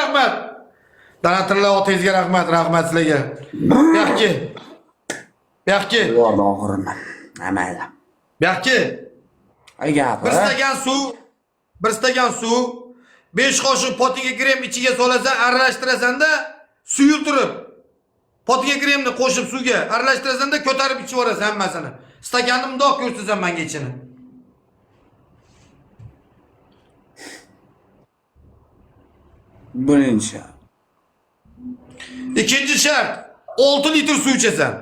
Rahmat. Donatorlar, otangizga rahmat, rahmat sizlarga. Buyoqqa. Buyoqqa. Yubordi oxirini. Mayli. Buyoqqa. Ay gapir. Bir stakan suv, bir stakan suv, 5 qoshiq potiga krem ichiga solasan, aralashtirasan-da, suyultirib. Potiga kremni qo'shib suvga aralashtirasan-da, ko'tarib ichib yuborasan hammasini. Stakanni mundoq ko'rsatasan menga ichini. Birinchi. Ikkinchi shart, 6 litr suv ichasan.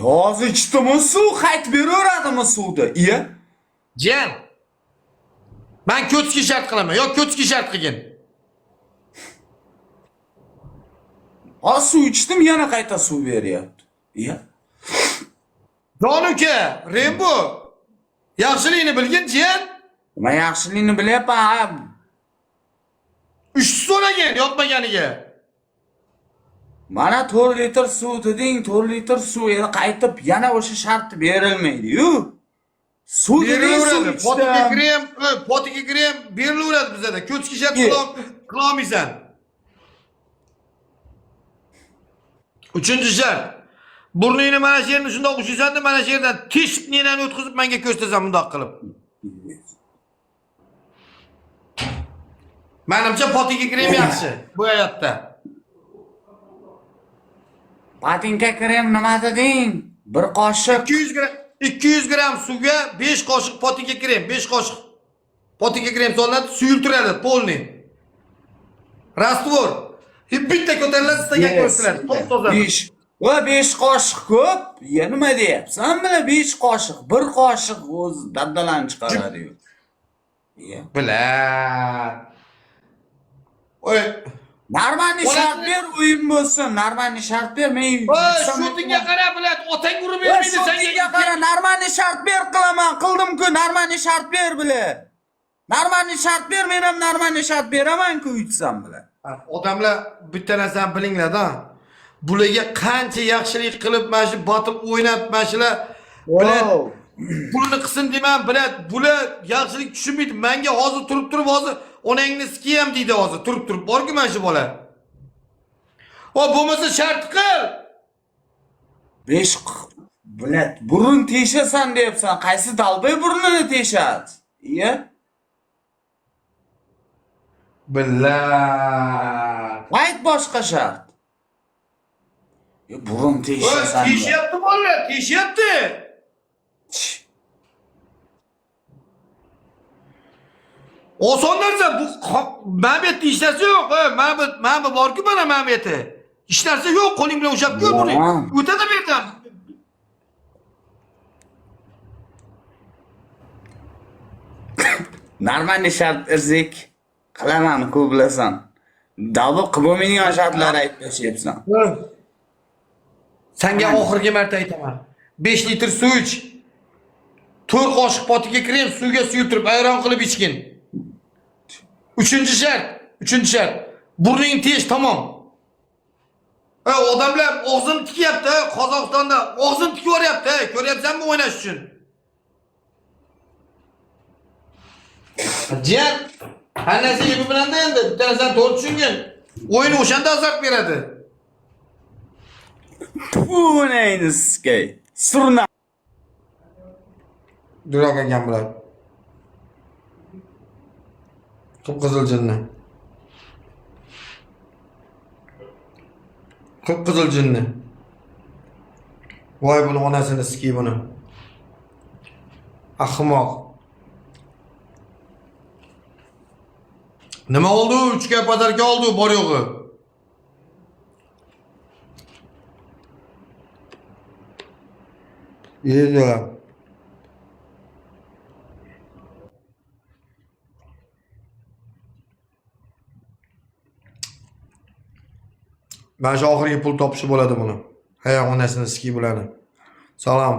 Hozir ichdimi suv, qaytib beraveradimi suvni? Iya. Jiyan. Men ko'tski shart qilaman. Yo ko'tski shart qilgin. Hozir suv ichdim, yana qayta suv beryapti. Iya. Jon uka, Rembo. Yaxshilikni bilgin, jiyan. Men yaxshilikni bilyapman, ha. 3 so'ragin yotmaganiga. Mana 4 litr suv deding, 4 litr suv endi qaytib yana o'sha shart berilmaydi-yu. Suv deding, suv Berilaveradi. Potiga ichdim. krem, potiga krem berilaveradi bizada. Ko'tski shart qilolmaysan. Uchinchi shart. Burningni mana shu yerini shundoq ushlaysan-da, mana shu yerdan teshib nenani o'tkazib menga ko'rsatasan bundoq qilib. Menimcha potiga krem yaxshi bu hayotda. Patinka krem nima deding? Bir qoshiq. 200 gram 200 gram suvga 5 qoshiq potiga krem, 5 qoshiq potiga krem solinadi, suyultiradi polni. Раствор. Bitta ko'tariladi, stakan ko'rsatiladi. Top-toza. 5. Va 5 qoshiq ko'p. Ya nima deyapsan? Bila 5 qoshiq, bir qoshiq o'zi dabdalani chiqaradi-yu. Ya. Bila. Oy, Нормальный shart ber, o'yin bo'lsin. Нормальный shart ber, men oy, shootingga qara, bilat, otang urib Voy, bermaydi senga. shootingga qara, нормальный shart ber qilaman. Qildim-ku, нормальный shart ber bila. Нормальный shart ber, men ham нормальный shart beraman-ku yutsam bila. Odamlar bitta narsani bilinglar-da. Bularga qancha yaxshilik qilib, mana shu botib o'ynab, mana shular bilat pulini qilsin deyman, bilat, bular yaxshilik tushunmaydi. Menga hozir turib-turib hozir onangni sikiyam deydi hozir turib-turib. Borku mana shu bola. O bo'lmasa shart qil. 5 bilat burun teshasan deyapsan. Qaysi dalbay burnini teshadi? Iya. Bilat. Ayt boshqa shart. Burun teshasan. Teshyapti bolalar, teshyapti. Oson narsa bu, mana bu yerda hech narsa yo'q. Mana bu, mana bu borku, mana bu yerda. Hech narsa yo'q, qo'ling bilan ushlab ko'r buni. O'tadi bu yerdan. Нормальный shart irzik qilaman, ko'p bilasan. Dalba qilib bo'lmaydigan shartlar aytib tashlayapsan. Senga oxirgi marta aytaman. 5 litr suv ich. 4 qoshiq potiga krem suvga suyultirib ayron qilib ichgin. Uchinchi shart, uchinchi shart. Burningni tesh, tamom. Ey, odamlar og'zini tikyapti, Qozog'istonda og'zini tikib yuboryapti, ko'ryapsanmi o'ynash uchun? Jiyan, har narsa yepi bilanda endi, bitta narsani to'g'ri tushungin. O'yin o'shanda azart beradi. Bunayni sizga. Surna. Durak ekan bular. Qip-qizil jinni. Qip-qizil jinni. Voy buni onasini sikiy buni. Ahmoq. Nima oldi? 3 ga padarka oldi bor yo'g'i. Yedi. Mana shu oxirgi pul topishi bo'ladi buni. Hay, onasini sikiy bularni. Salom.